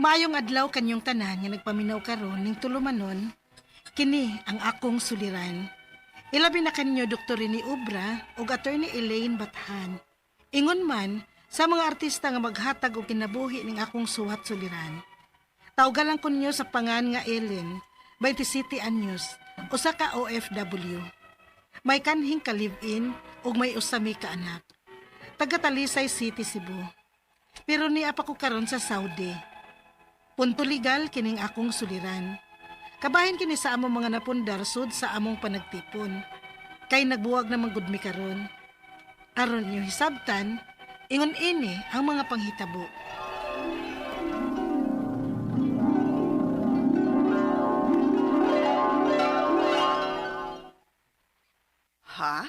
Maayong adlaw kanyong tanan nga nagpaminaw karon ning tulumanon, kini ang akong suliran. Ilabi na kanyo Dr. Rene Obra ug Attorney Elaine Bathan. Ingon man sa mga artista nga maghatag og kinabuhi ning akong suwat suliran. Tawgalan ko ninyo sa pangan nga Ellen, 27 anyos, usa ka OFW. May kanhing ka live-in ug may usa mi ka anak. Taga Talisay City, Cebu. Pero niya pa ko karon sa Saudi. Punto legal kining akong suliran. Kabahin kini sa among mga napundar sud sa among panagtipon. Kay nagbuwag naman gud mi karon. Aron inyo hisabtan, ingon ini ang mga panghitabo. Ha?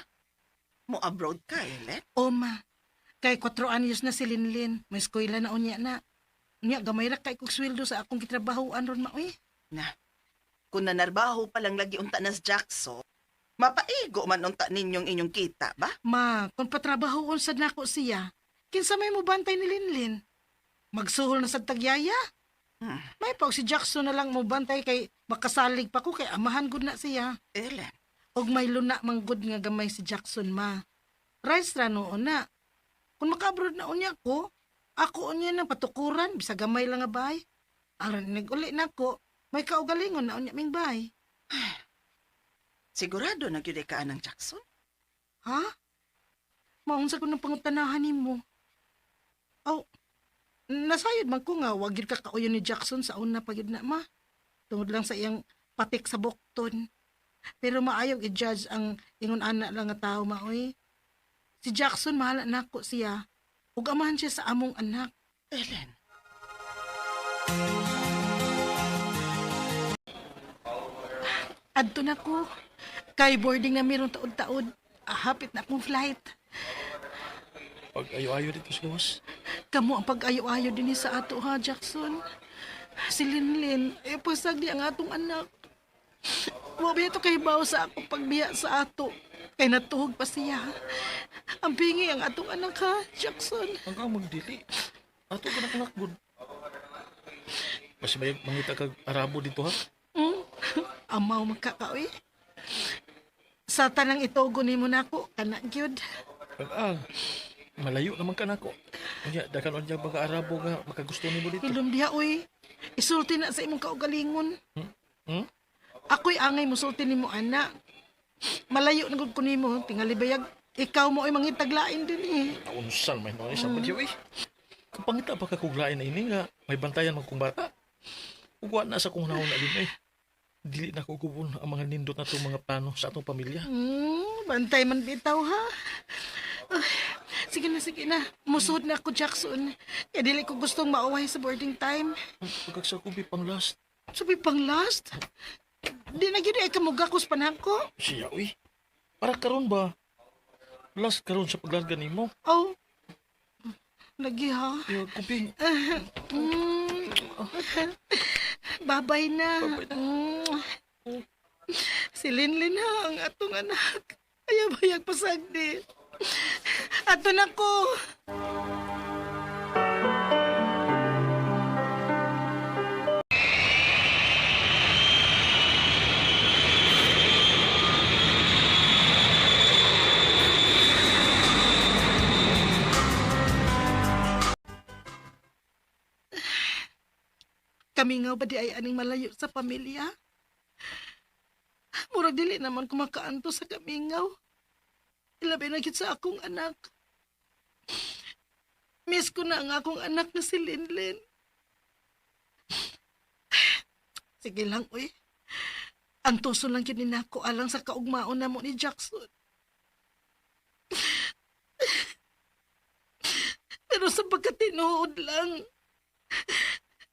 Mo abroad ka, Ellen? Oma, kay 4 anyos na si Linlin, may eskwela na unya na. Unya, gamay ra kay kog sweldo sa akong gitrabahoan ron maoy. Na, kung nanarbaho pa lang lagi unta nas Jackson, mapaigo man unta ninyong inyong kita ba? Ma, kung patrabahoon sad nako siya, kinsa may mobantay ni Linlin? Magsuhol na sad tagyaya? May pag si Jackson na lang mobantay kay makasalig pa ko kay amahan gud na siya. Ellen, Og may luna man gud nga gamay si Jackson ma. Rice ra noon na. Kung maka-abroad na unya ko, ako unya nang patukuran bisag gamay lang nga bay. Aron nag-uli na ko, may kaugalingon na unya ming bay. Sigurado na gyud ka anang Jackson? Ha? Maunsa ko ng pangutanahan nimo. Aw, nasayod man ko nga wag gyud ka kauyon ni Jackson sa una pa gyud na ma. Tungod lang sa iyang patik sa bukton. Pero maayong i-judge ang ingon ana lang nga tao maoy. Si Jackson mahala nako siya. Ug amahan siya sa among anak. Ellen, Adto na ko. Kay boarding na meron taod-taod. Hapit na akong flight. Pag ayo-ayo dito sa gawas. Kamo ang pag-ayo-ayo din sa ato ha, Jackson. Si Linlin, eh pasag di ang atong anak. Wa ba ito kay baw sa akong pagbiya sa ato. Kay natuhog pa siya. Ang pingi ang atong anak ha, Jackson. Ang kang magdili. Ato ka na good. Basta may mangita kag Arabo dito ha. Amaw magkakaoy. Sa tanang itogo nimo nako, kana gyud. Pag malayo naman ka nako. Unya, dakan unya mga Arabo nga makagusto nimo dito. Hilom diha oy. Isulti na sa imong kaugalingon. Hmm? Ako'y angay musulti nimo ana. Malayo na gud ko nimo, tingali bayag ikaw mo ay mangitaglain din eh. Unsan may mga isang mm. eh. Kung pangita pa kakuglain na ini nga, may bantayan man kong bata. Ugwa na sa kong naon na din eh. Dili na ko gubon ang mga nindot na itong mga plano sa atong pamilya. Bantay man bitaw ha. Ay, sige na, sige na. Musuod na ako, Jackson. Kaya dili ko gustong mauway sa boarding time. Pagkagsakubi pang last. Sabi pang last. Di na gyud ay kamugakos panangko. Siya, uy. Para karon ba? Last karon sa paglarga nimo. Oh. Lagi ha. Iya, kubi. Babay na. Babay na. Si Linlin ha, ang atong anak. Ayaw bayag pasagdi. Ato na ko. Kami nga ba di ay aning malayo sa pamilya? Murag dili naman kumakaanto sa kamingaw. Ilabi na gyud sa akong anak. Miss ko na ang akong anak na si Linlin. Sige lang, uy. Antuso lang gyud ni nako alang sa kaugmaon na mo ni Jackson. Pero sa pagkatinuod lang,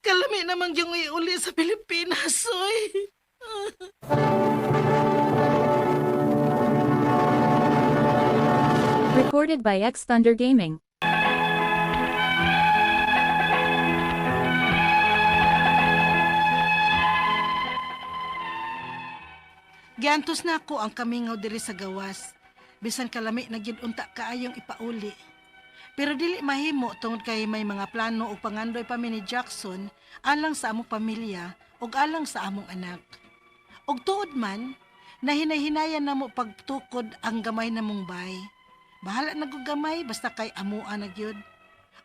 kalami namang yung iuli sa Pilipinas, oy. Recorded by X Thunder Gaming. Giantos na ako ang kamingaw diri sa gawas. Bisan kalami na gyud unta kaayong ipauli. Pero dili mahimo tungod kay may mga plano ug pangandoy pa mi ni Jackson alang sa among pamilya ug alang sa among anak. Ug tuod man, nahinay-hinayan namo pagtukod ang gamay namong bay. Bahala na og gamay basta kay amoa na gyud.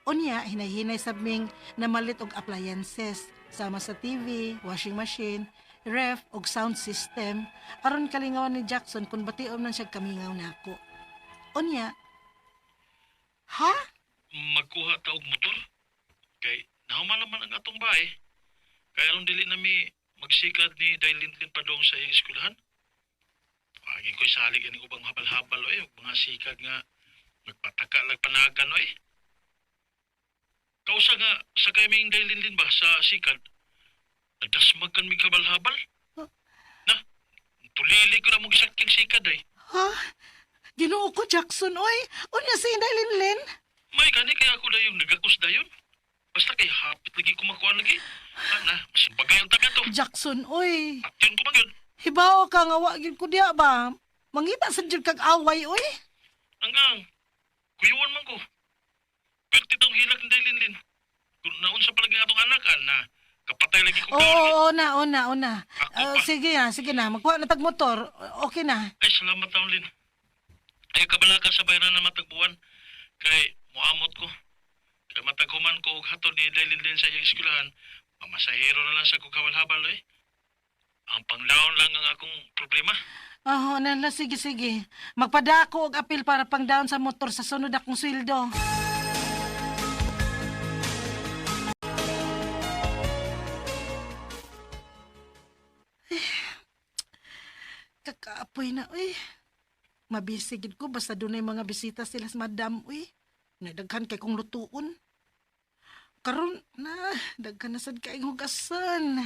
Unya, hinay-hinay sab ming namalit og appliances sama sa TV, washing machine, ref ug sound system aron kalingawan ni Jackson kun bation man siya kamingaw nako. Unya, ha? Magkuha ta og motor. Kay nahuman naman ang atong bahay. Kay aron dili nami magsikad ni Dailinlin padong sa iyang eskwelahan. Agi ko'y salig ining ubang habal-habal oy, ug mga sikag nga magpataka lag panagan oy. Kausa nga sa kay ming Dailinlin ba sa sikad? Nagdasmag kan mig habal-habal. Na, tulili ko na mong sakyang sikad ay. Ha? Ginoo ko, Jackson, oy. Unya si Inday Linlin. May gani kaya ako dayong nagakus dayon. Basta kay hapit lagi kumakuan lagi. Ana, masimbagay ang taga to. Jackson, oy. Atyon ko man yun. Hibaw ka nga wa gyud ko diha ba? Mangita sa jud kag away, oy. Anggang, kuyuan man ko. Perti tong hilak ni Dalinlin. Kung naunsa palagi atong anak, ana, kapatay lagi ko Oo, gawin. oo, na, oo na, oo na. Ako Ah, pa. sige na, sige na. Magkuha na tag motor. Okay na. Ay, salamat taon, Lin. Ay, kabala ka sa bayaran na matagbuan. Kay, muamot ko. Kay mataghuman ko og hatod ni Dalinlin sa iyang eskwelahan, mamasahero na lang sa kukawal-habal, eh. Ang panglaon lang ang akong problema. Oo, na, na, sige, sige. Magpadako og apil para pang down sa motor sa sunod akong sweldo. Kakaapoy na, uy. Mabisi gid ko basta dunay mga bisita sila sa madam, uy. Nadaghan kay kong lutuon. Karon na, daghan na sad kay hugasan.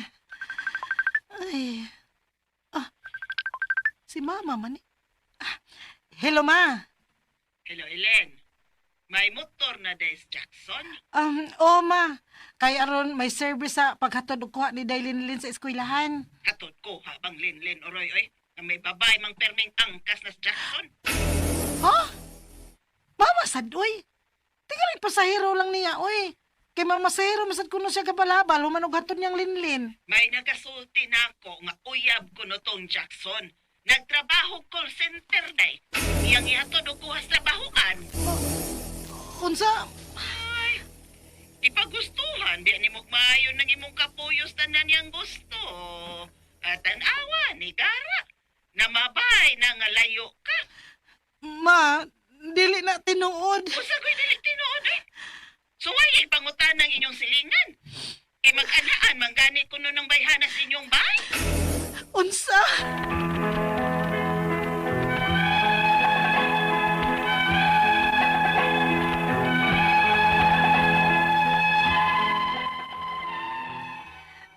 Ay. Ah. Si mama man eh. Ah, hello ma. Hello, Ellen. May motor na Des Jackson. Oh ma, kay aron may service sa paghatod og kuha ni Dailin Lin sa eskwelahan. Hatod ko habang Linlin oroy oy. Na may babae mang perming angkas na si Jackson. Ha? Mama sad oy. Tingali pasahero lang niya oy. Kay mamasahero masad kuno siya kabalabal human og hatod niyang linlin. May nagasulti na ako nga uyab ko no tong Jackson. Nagtrabaho call center day. Iyang ihatod og kuha sa trabahoan. Unsa? Ay, di pa gustuhan. Di ni mo maayo ng imong kapuyos tanan niyang gusto. At tanawa ni Kara. Namabay na nga layo ka. Ma, dili na tinuod. Usa ko'y dili tinuod eh. Suway pangutan ng inyong silingan. Kay mag-anaan, manggani ko nun ng bayhana sa inyong bahay. Unsa?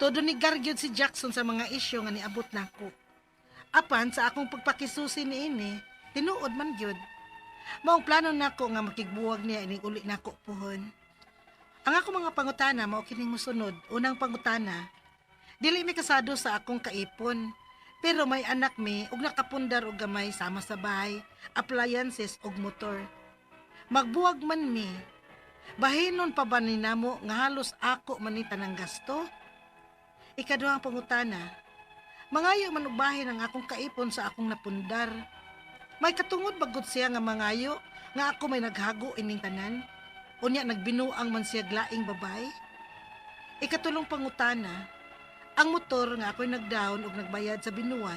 Todo ni Gargyod si Jackson sa mga isyu nga niabot nako. Apan sa akong pagpakisusi niini, tinuod man gyud. Maong plano nako nga makigbuwag niya ining uli nako puhon. Ang ako mga pangutana mao kining mosunod. Unang pangutana, dili mi kasado sa akong kaipon. Pero may anak mi ug nakapundar og gamay sama sa bahay, appliances ug motor. Magbuwag man mi. Bahinon pa ba ni namo nga halos ako man ni tanang gasto? Ikaduhang pangutana, mangayo man og bahin ang akong kaipon sa akong napundar. May katungod bagod siya nga mangayo nga ako may naghago ining tanan. Unya nagbinuang man siya glaing babay. Ikatulong pangutana, ang motor nga ako'y nagdown og nagbayad sa binuan,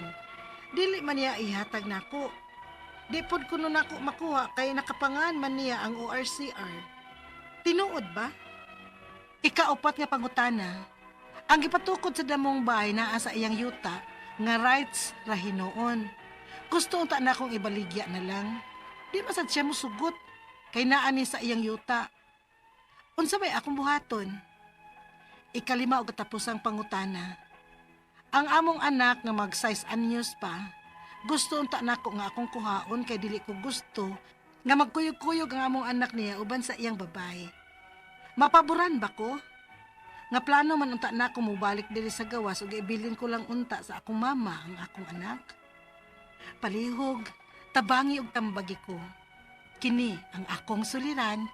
dili man niya ihatag nako. Di pod kuno nako makuha kay nakapangan man niya ang ORCR. Tinuod ba? Ikaupat nga pangutana, ang gipatukod sa damong bahay naa sa iyang yuta nga rights ra hinuon. Gusto unta na akong ibaligya na lang. Di masad siya musugot kay naa ni sa iyang yuta. Unsa may akong buhaton? Ikalima og katapusang pangutana. Ang among anak nga mag size anyos pa, gusto unta nako nga akong kuhaon kay dili ko gusto nga magkuyog-kuyog ang among anak niya uban sa iyang babae. Mapaboran ba ko? Nga plano man unta nako mobalik diri sa gawas ug ibilin ko lang unta sa akong mama ang akong anak. Palihog, tabangi og tambagi ko. Kini ang akong suliran.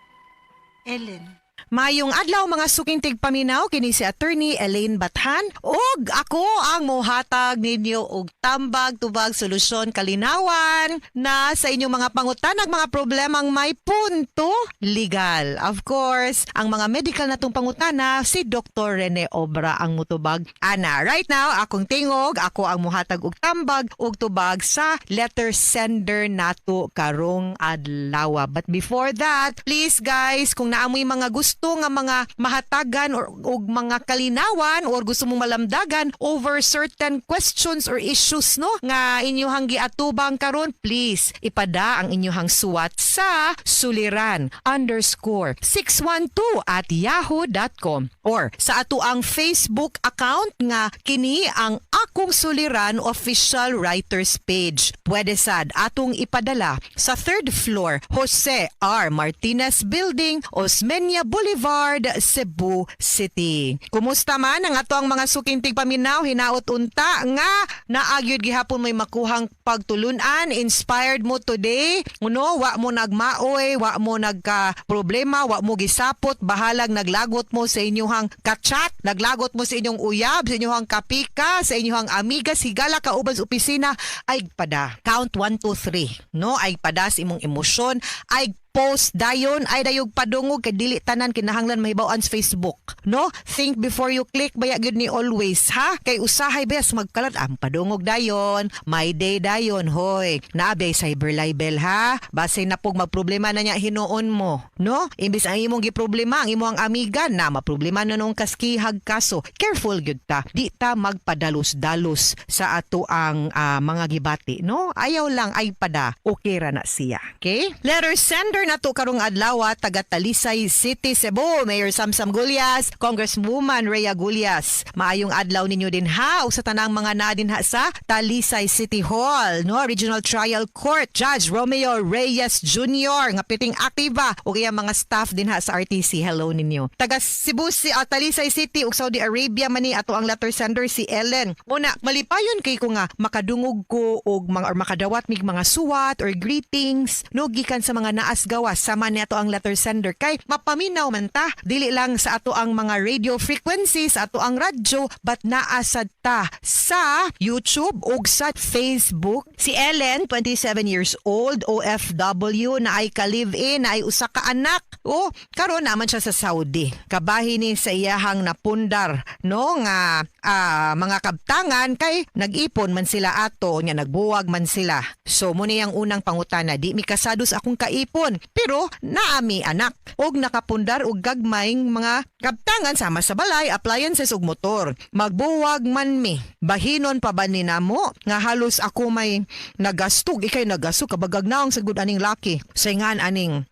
Ellen. Mayong adlaw, mga suking tigpaminaw, kini si Attorney Elaine Bathan ug ako ang mohatag ninyo og tambag, tubag, solusyon, kalinawan na sa inyong mga pangutanag, mga problemang may punto legal. Of course, ang mga medical natong pangutana, si Dr. Rene Obra ang mutubag ana. Right now, akong tingog, ako ang muhatag og tambag ug tubag sa letter sender nato karong adlaw. But before that, please guys, kung naamoy mga gusto nga mga mahatagan or og mga kalinawan or gusto mong malamdagan over certain questions or issues, no, nga inyuhang giatubang karon, please ipada ang inyuhang suwat sa suliran_612@yahoo.com or sa ato ang Facebook account nga kini ang Akong Suliran Official Writers Page. Pwede sad atong ipadala sa third floor, Jose R. Martinez Building, Osmeña Boulevard, Cebu City. Kumusta man ang ato ang mga suking tigpaminaw? Hinaot unta nga naagyod gihapon may makuhang pagtulunan, inspired mo today, no? Wa mo nagmaoy, wa mo nagka problema, wa mo gisapot, bahalag naglagot mo sa inyong kachat, naglagot mo sa inyong uyab, sa inyong kapika, sa inyong amiga, higala, kauban sa opisina, ay pada. Count 1 2 3, no? Ay pada sa imong emosyon, ay post dayon, ay dayog padungog kay dili tanan kinahanglan mahibaw-an sa Facebook, no? Think before you click baya gyud ni always, ha? Kay usahay bes magkalat ang padungog dayon, my day dayon, hoy. Naabe cyber libel, ha? Base na pug magproblema na niya hinuon mo, no? Imbis ang imong giproblema ang imong amiga na maproblema na nung kaskihag kaso. Careful gyud ta. Di ta magpadalos-dalos sa ato ang mga gibati, no? Ayaw lang, ay pada. Okay ra na siya. Okay? Letter sender nato karong adlaw, taga Talisay City, Cebu, Mayor Samsam Gullas, Congresswoman Rhea Gullas. Maayong adlaw ninyo din ha ug sa tanang mga naa din ha sa Talisay City Hall, no? Regional Trial Court Judge Romeo Reyes Jr. nga piting aktiba ug iyang mga staff din ha sa RTC. Hello ninyo. Taga Cebu si Talisay City ug Saudi Arabia man ni ato ang letter sender, si Ellen. Muna malipayon kay ko nga makadungog ko og mga or makadawat mig mga suwat or greetings, no, gikan sa mga naas gawas sama ni ato ang letter sender kay mapaminaw man ta, dili lang sa ato ang mga radio frequencies, ato ang radyo, but naa sad ta sa YouTube ug sa Facebook. Si Ellen, 27 years old, OFW na ay ka-live-in, na ay usa ka anak. Oh, karon naman siya sa Saudi. Kabahin ni sa iyahang napundar, no, nga mga kabtangan kay nag-ipon man sila ato nya nagbuwag man sila. So mo ni ang unang pangutana, di mi kasado sa akong kaipon pero naami anak og nakapundar og gagmayng mga kabtangan sama sa balay, appliances ug motor. Magbuwag man mi, bahinon pa ba ni namo nga halos ako may nagastog? Ikay nagastog kabagag naong sa gud aning laki. Sa aning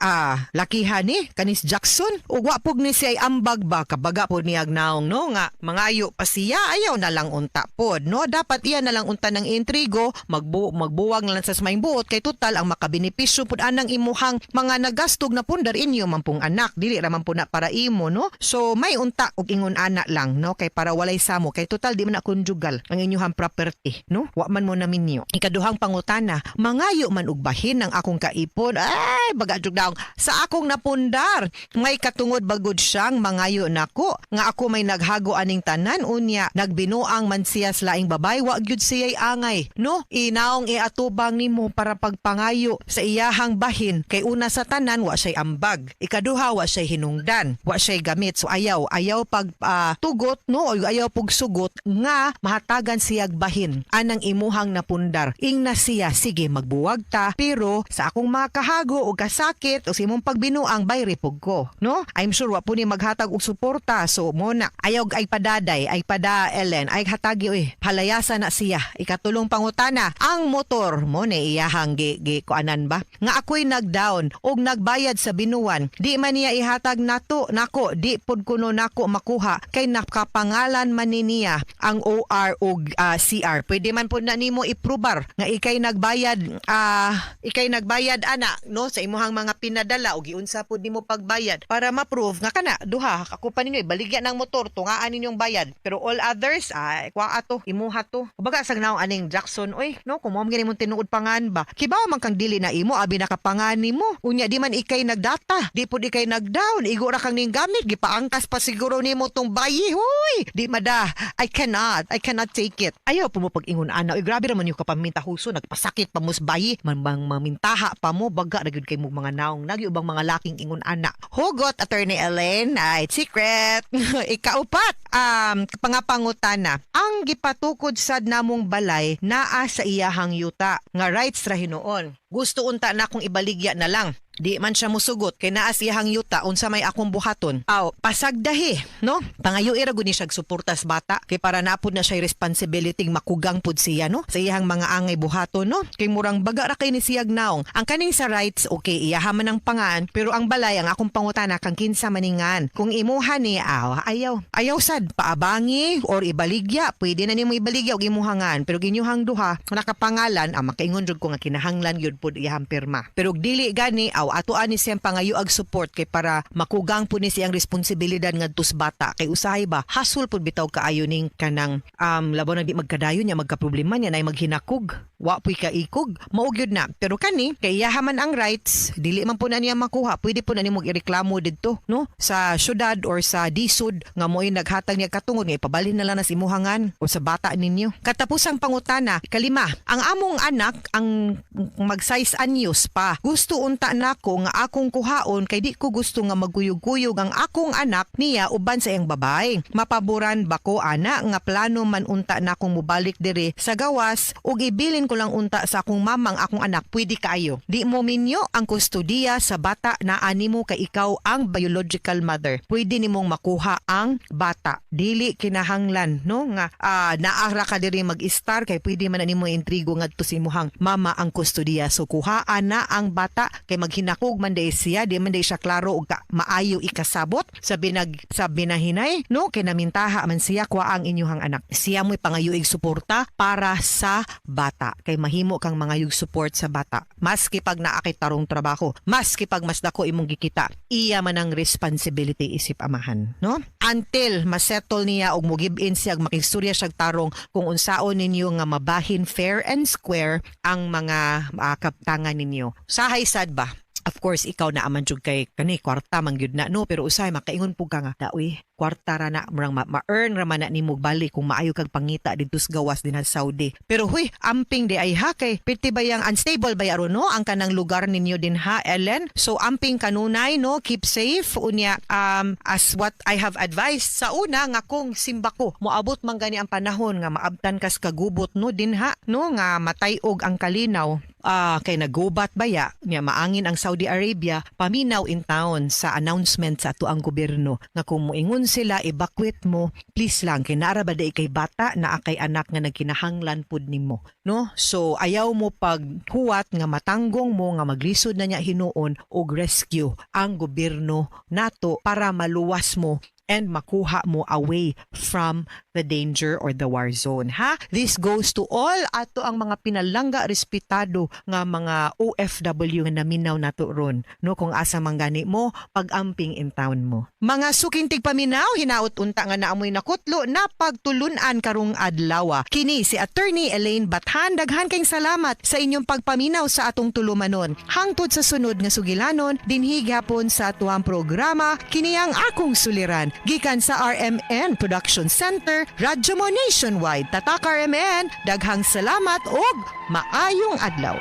lakihan ni kanis Jackson ug wa pug ni siya ambag ba, kabaga pod niyag naong, no, nga mangayo pa siya, ayaw na lang unta pod, no? Dapat iya na lang unta ng intrigo, magbuwag na lang sa maing buot kay total ang makabenepisyo pud anang imuhang mga nagastog na pundar inyo man pong anak, dili ra man po na para imo, no? So may unta og ingon ana lang, no, kay para walay samo kay total di man na conjugal ang inyuhang property, no? Wa man mo na minyo. Ikaduhang pangutana, mangayo man og bahin ang akong kaipon, ay baga jud daw, sa akong napundar? May katungod bagod siyang mangayo nako nga ako may naghago aning tanan, unya nagbinuang man siya sa laing babay? Wa gyud siya'y angay, no, inaong iatubang nimo para pagpangayo sa iyahang bahin kay una sa tanan, wa siya'y ambag, ikaduha, wa siya'y hinungdan, wa siya'y gamit. So ayaw ayaw pag tugot, no, o ayaw pug sugot nga mahatagan siyag bahin anang imuhang napundar. Ingna siya, "Sige, magbuwag ta, pero sa akong mga kahago o kasakit o sa imong pagbinuang, bayri pug ko," no? I'm sure wa po ni maghatag og suporta. So mo na, ayaw, ay padaday, ay pada, Ellen, ay hatagi oy, palayasan na siya. Ikatulong pangutana, ang motor mo ni iyahang gi, gi kuanan ba nga ako'y nagdown og nagbayad sa binuan, di man niya ihatag nato nako? Di pud kuno nako makuha kay nakapangalan man ni niya ang OR ug CR? Pwede man pud na nimo iprobar nga ikay nagbayad ana, no, sa imuhang mga pinadala og giunsa pud nimo pagbayad para ma-prove nga kana duha ako pa ninyo ibaligya ng motor, tungaan ninyong bayad. Pero all others, ay kuha ato, imuha to. Kumbaga sa naong aning Jackson, oy, no, kung mo gani mong tinuod pangan ba. Kibaw man kang dili na imo, abi nakapangan nimo. Unya di man ikay nagdata, di pud ikay nagdown, igo ra kang ning gamit, gipaangkas pa siguro nimo tong bayi, huy. Di mada, I cannot take it. Ayaw po mo pag-ingon ana, oy, grabe raman yung kapaminta huso, nagpasakit pa mo sa bayi, man bang mamintaha pa mo, baga ra gyud kay mo mga naong, nagyo ubang mga laking ingon ana. Hugot, Attorney Elaine, ay secret. Ikaupat, pangapangutana. Ang gipatukod sad namong balay naa sa iyahang yuta nga rights ra hinuon. Gusto unta na akong ibaligya na lang. Di man siya musugot kay naa sa iyahang yuta, unsa may akong buhaton? Aw, pasagdahi, no? Pangayo ra gud ni siya suporta sa bata kay para napud na siya responsibility makugang pud siya, no, sa iyahang mga angay buhaton, no? Kay murang baga ra kay ni siyag naong. Ang kaning sa rights, okay, iyaha man ang pangan, pero ang balay, ang akong pangutana kang kinsa maningan. Kung imuha ni, aw, ayaw. Ayaw sad paabangi or ibaligya, pwede na nimo ibaligya og imuhangan, pero ginyuhang duha nakapangalan, ang makaingon jud ko nga kinahanglan gyud pud iyahang pirma. Pero og dili gani, aw, ato ani siyang pangayo ag support kay para makugang pud ni siyang responsibilidad ngadto sa bata, kay usahay ba hasol pud bitaw kaayo ning kanang labaw na di magkadayon niya, magkaproblema niya nay maghinakog, wa puy kaikog, mao gyud na. Pero kani kay iyaha man ang rights, dili man po na niya makuha, pwede po na nimo ireklamo didto, no, sa syudad or sa DHSUD nga mo'y naghatag niya katungod nga ipabalhin na lang na sa imuhangan o sa bata ninyo. Katapusang pangutana, kalima, ang among anak ang mag 6 anyos pa, gusto unta nako nga akong kuhaon kay di ko gusto nga magkuyog-kuyog ang akong anak niya uban sa iyang babay. Mapaboran ba ko ana nga plano man unta na akong mobalik diri sa gawas ug ibilin ko lang unta sa akong mamang akong anak? Pwede kaayo. Di mo minyo ang kustodiya sa bata na animo kay ikaw ang biological mother. Pwede nimong makuha ang bata. Dili kinahanglan, no, nga naara ka diri mag-star kay pwede man na nimo intrigo ngadto sa imuhang mama ang kustodiya. So kuhaan na ang bata kay maghinakog man day siya, di man day siya klaro og maayo ikasabot sa binag sa binahinay, no, kay namintaha man siya. Kuha ang inyuhang anak. Siya mo'y pangayuig suporta para sa bata kay mahimo kang mangayog support sa bata maski pag naa kay tarong trabaho, maski pag mas dako imong gikita, iya man ang responsibility isip amahan, no, until masettle niya og mo give in siya, og makistorya siya tarong kung unsaon ninyo nga mabahin fair and square ang mga kaptangan ninyo. Sahay sad ba, of course ikaw na aman jud kay kani kwarta man gyud na, no, pero usahay makaingon pug ka nga daoy kwarta ra na, murang ma-earn ra man na nimo balik kung maayo kag pangita didto sa gawas din sa Saudi. Pero huy, amping di ay ha, kay pirti ba yang unstable ba aron, no, ang kanang lugar ninyo din ha, Ellen. So amping kanunay, no, keep safe unya, as what I have advised sa una nga kung simba ko moabot man gani ang panahon nga maabtan kas kagubot, no, dinha, no, nga matay-og ang kalinaw, kay nagubat baya niya, maangin ang Saudi Arabia, paminaw in town sa announcement sa ato ang gobyerno nga kung moingon sila evacuate mo, please lang, kay naara ba day kay bata, naa kay anak nga nagkinahanglan pud nimo, no? So ayaw mo pag huwat nga matanggong mo nga maglisod na niya hinuon og rescue ang gobyerno nato para maluwas mo and makuha mo away from the danger or the war zone, ha? This goes to all ato ang mga pinalangga respetado nga mga OFW nga naminaw nato ron, no, kung asa man gani mo, pag-amping in town mo. Mga suking tigpaminaw, hinaot unta nga naamoy nakutlo na pagtulunan karong adlaw. Kini si Attorney Elaine Bathan, daghan kayong salamat sa inyong pagpaminaw sa atong tulumanon. Hangtod sa sunod nga sugilanon dinhi gyapon sa atuang programa kini ang akong suliran, gikan sa RMN Production Center, Radyo Mo Nationwide. Tatak RMN, daghang salamat og maayong adlaw.